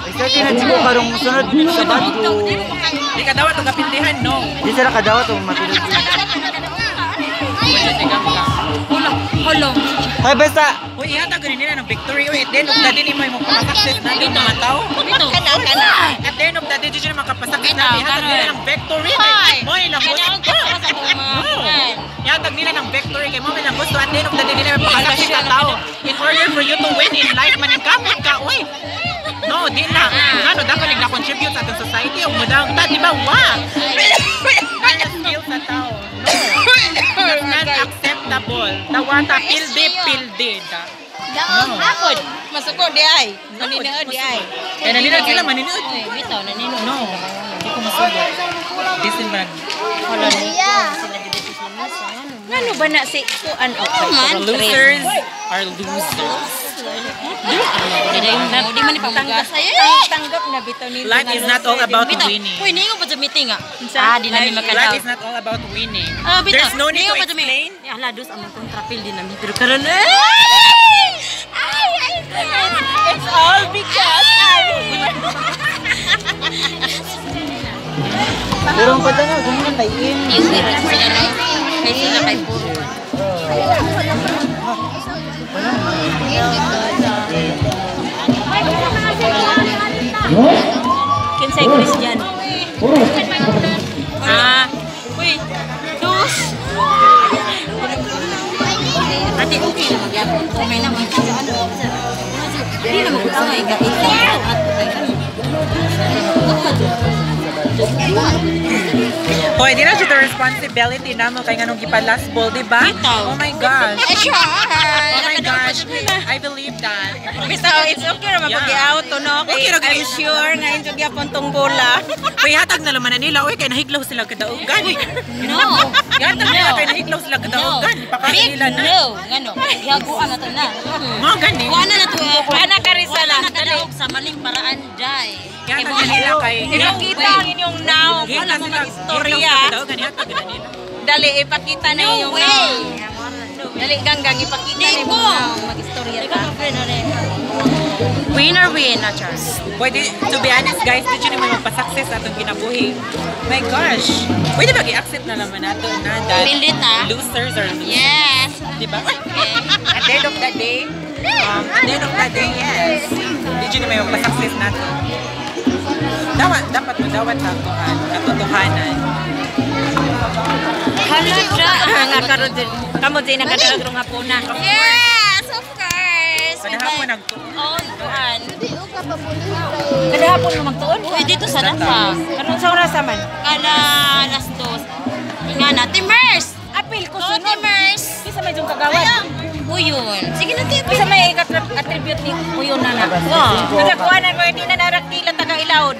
Excited na siguro karong sunod sa Bago. Di ka dawat og kapindihan, no. Di sila kadawat og mapilod. Hala, hala. Hoy, basta Uy, ihatag gani nila ng victory. Uy, at the end of the day, ni mo yung makapasuccess na yung mga tao. Bito. Kana, kana. At the end of the day, di siya makapasuccess na. Bitaw, Ihatag nila karon. ng victory. Hoy! Mo nilang gusto. Kaya ang sa akong mga No. kuan. Ihatag nila ng victory kay mo nilang gusto. At the end of the day, nila makapasuccess na tao. In order for you to win in life, maningkamot ka, uy. No, di na. Ano, dapat nag-contribute sa atong society. O mudang ta, di ba? Wa! Kaya skill sa tao. No. That's not acceptable. Dawata, pilde, pilde. Da. Daog hapon. Masuko di ay. Maninood di ay. Kaya naninood sila, maninood. Uy, bitaw, naninood. No, hindi ko masugot. Bisin ba? Hala, Yeah. sila dito sa lamesa. Ano? Ngano ba na si kuan o man? Losers are losers. Di man ni pamugas. Tanggap na bitaw nila. Life is not all about Bitaw. winning. Uy, ningo pa sa meeting ah. Ah, di namin Life makadaw. is not all about winning. Ah, bitaw. There's no need Ningo to pa sa explain. meeting. Ala, dos among kontrapil din namin. Pero karon ay! Ay, ay, It's all because I'm here. Pero ang pagka nga ganyan kay in. Yung sila no? Kay sila kay puro. Kinsay Christian. Ah, uy, dos. Ate, okay na magyapon. Okay na mag ano. Di na mag-usay ka. At kay ano. Hoy, di na siya the responsibility namo kay nganong gipa last ball, di ba? Bitaw. Oh my gosh. Sure. Oh my gosh. I believe that. Bitaw, it's okay ra mapag-auto no. Okay ra I'm sure nga injo gyapon tong bola. Uy, hatag na naman na nila. Uy, kay nahiglaw sila kadaugan. No. Hatag nila kay nahiglaw sila No. kadaugan. Ipakita Big nila na. no. Ngano? Gihaguan na to na. Mga gani. Kuha na na to. Ana ka Rizal. Wala na kadaog sa maling paraan, jay. Hatag na nila kay Ipakita ang inyong now. Higlaw Wala mo sila. mag-istorya. Higlaw sila kadaugan. Hatag na nila. Dali, ipakita na No inyong way. now. Dali, ganggang, ipakita na Di imong ko. now. Mag-istorya ka. Win or win, na Charles. Pwede, to be honest guys, di siya naman magpa-success atong kinabuhi. My gosh. Pwede ba i-accept na naman nato na that Pilit, ah. losers are losers? Yes. Di ba? At the end of the day, at the end of the day, yes. Di siya naman magpa-success nato. Dapat mo dawat na katotohanan. Hala siya. Nga karon din. Kamo din nakadaog rong hapuna. Yes, of course. Kada hapon nagtuon. Oh, kuan. Kada hapon mo magtuon. Uy, dito sa data. Anong sa oras man? Kada 2:00. Inga na, Timers! Apil ko Oh, sunod. Timers! Kisa may jung kagawad. Uyon. Sige na, Tim. Kisa may attribute ni Uyon na na. Wow. Nagakuha ko hindi na narakila taga ilawod.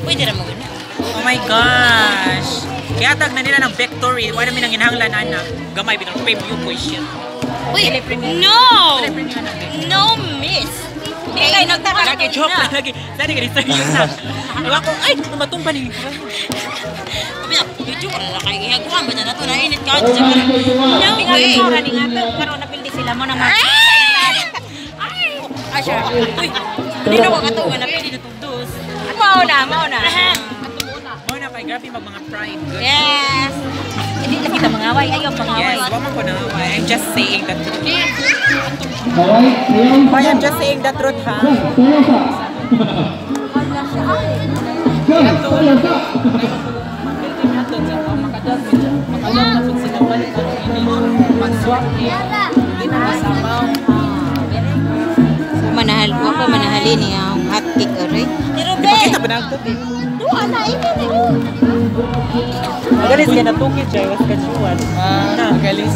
Pwede ra mo guna. Oh my gosh. Kaya tag na nila ng victory. Wala mi nang inahanglan ana. Gamay bitong preview question. Uy, no! No, miss. Di kay nagtaka Lagi joke lang lagi. Sana ka serious na. Ewan ko, ay, matumba ni. Medyo wala na kayo gihaguan ba na to nainit ka No way. Tingnan ni nga to karon napildi sila mo naman. Ay, siya. Uy, hindi na ko kato nga napili na tong dos. Mao na, mao na. Mo na kay grabe mag mga pride. Good. Yes. Hindi na kita mangaway, ayaw pangaway. Yes, wa man ko na. I'm just saying the truth. Why I'm just saying the truth, ha? Manahal ko pa manahalin niya ang hot cake aray. Pero be, Ipakita ba na ito? duha na ini na. Magalis ka na tukit siya, was kachuan. Ah, magalis.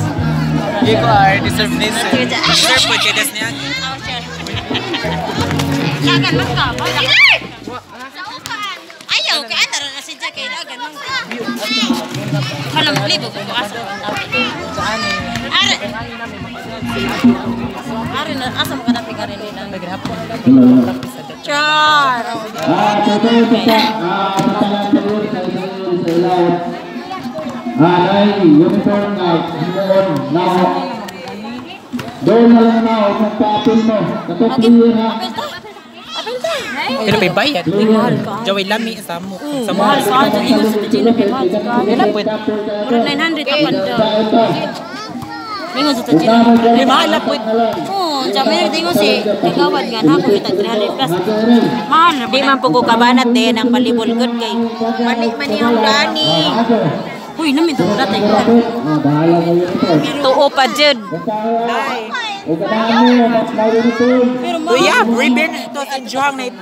Hindi ko ay deserve this eh. Sir, po, chedas niya. Oh, sure. Dagan man ka. Ayaw kay ana ra na si Jack kay dagan man ka. Kala mo libo ko asa. Are. Are na asa mo ka dapat are nila. Char. Ah, totoo sa ah, sa sa ilawod. Ah, ay uniform nga himuon na. Doon na lang na, huwag magpa-apil mo. Katong player ha. Apil ta. Pero may bayad. Jaway lami sa mo. Sa mo. Mahal ka. Ingon sa Tagina kay mahal ka. Murag 900 apan daw. Ingon sa Tagina. May mahal na po. Oo, sabi na ingon si kagawad nga na ako kita 300 plus. Mahal na. Di man po ko kabanat din ang palibol gud kay mani man yung gani. Uy, namin to datay. Bahala kayo nito. Tuo pa jud. Pero Kuya, revenge to sa Injo ang night.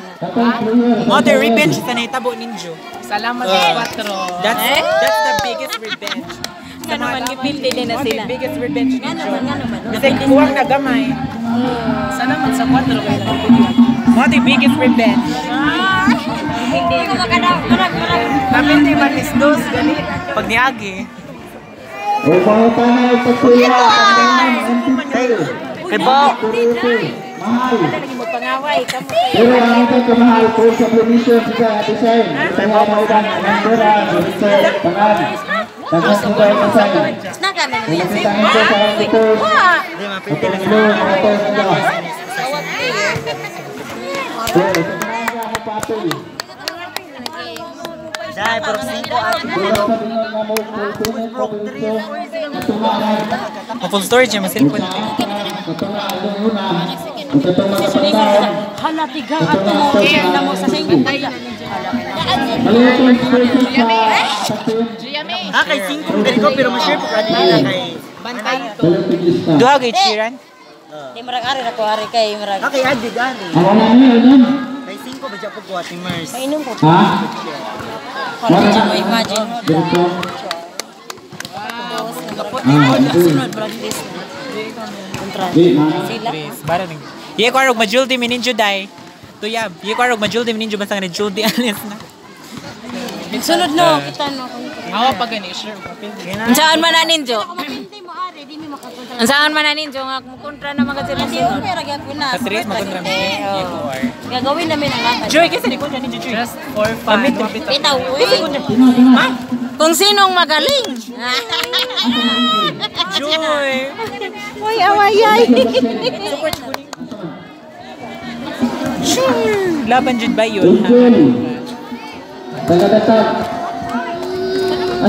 Mother revenge sa naitabo ninjo. Salamat sa 4. That's the biggest revenge. Nga naman gipildi din na sila. The biggest revenge ninjo. Kasi kuwang na gamay. Salamat sa 4. Mo the biggest revenge. Hindi ko makadaw. Murag murag. Namin di man is dos gani. Pag niagi. O pangutana ay pagkuya. Kay Bo. Mahal. Lagi mo pangaway kamo kay. Pero ang itong kamahal po sa permission sa design. Ito nga mo ibang number sa pangan. Tagas mo ba yung design? Naka na Kung nakita nito sa ito, itong ilo, mga ito, ito. Dai, pero 5 at Full storage yung cellphone. Hala tiga ato mo na mo sa singko. Ah, kay 5 dali ko pero ma-share po kani nila kay Bantay to. Duha kay Chiran. Di murag ari ra ko ari kay murag. Ah, kay Adi gani. Kay 5 ba siya po ko ati Mers. Mainom ko. Ha? Para mo imagine. Sunod murag this. Kontra. Sila. Bara ning. Ye ko arog majuldi mi ninjo dai. Tuyab, ye ko arog majuldi mi ninjo basta nga ni Juldi alis na. Sunod no kita no. Awa pa gani sure. Saan man na ninjo? Hindi mo ari di mi makakontra. Saan man na ninjo nga mukontra na mga sila Di sunod. okay ra gyud na. Sa tres makontra mi. Ye ko ar. Gagawin namin ang laban. Joy kasi ni kontra ninjo Joy. Just for fun. Bitaw uy. Kung sinong magaling. Joy. Uy, away ay. Sure. Laban jud ba yun? Ha?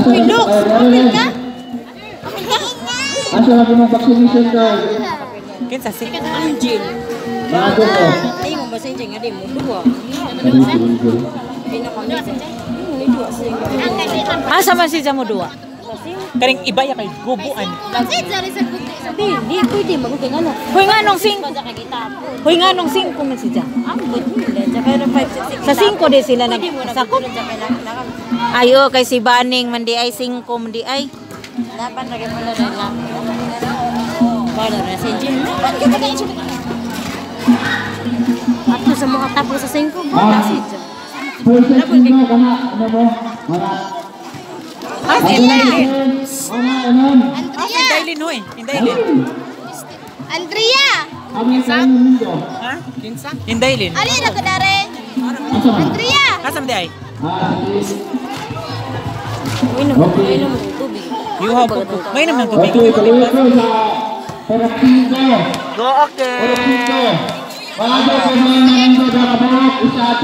Uy, look! Apil ka? Asa lagi mong vaccination card? Kinsa si Angel. Bago ko. Di mo ba sa Angel nga di mo duwa. Asa man si Jamo duwa? Karing iba ya kay gubuan. Di, di pwede magugay nga no. Huy nga nung 5. Huy nga nung 5 man si Jam. Sa 5 di sila nagsakop. Ayo kay si Baning man di ay 5 man di ay. Laban ra gyud mo na na. Bala ra sa Angel. Ato sa mga tapos sa 5 wala si Jam. Ah, si Indaylin. Ah, si Indaylin hoy. Indaylin. Andrea! Ha? Kinsa? Indaylin. Ali na ko dare. Andrea! Asa man di ay? Uinom, uinom tubig. Yuha po ko. Mainom ng tubig. Okay, tuloy ko sa Purok 5. Go okay. Purok 5. Bago ko mga nandito sa kabuk, isa.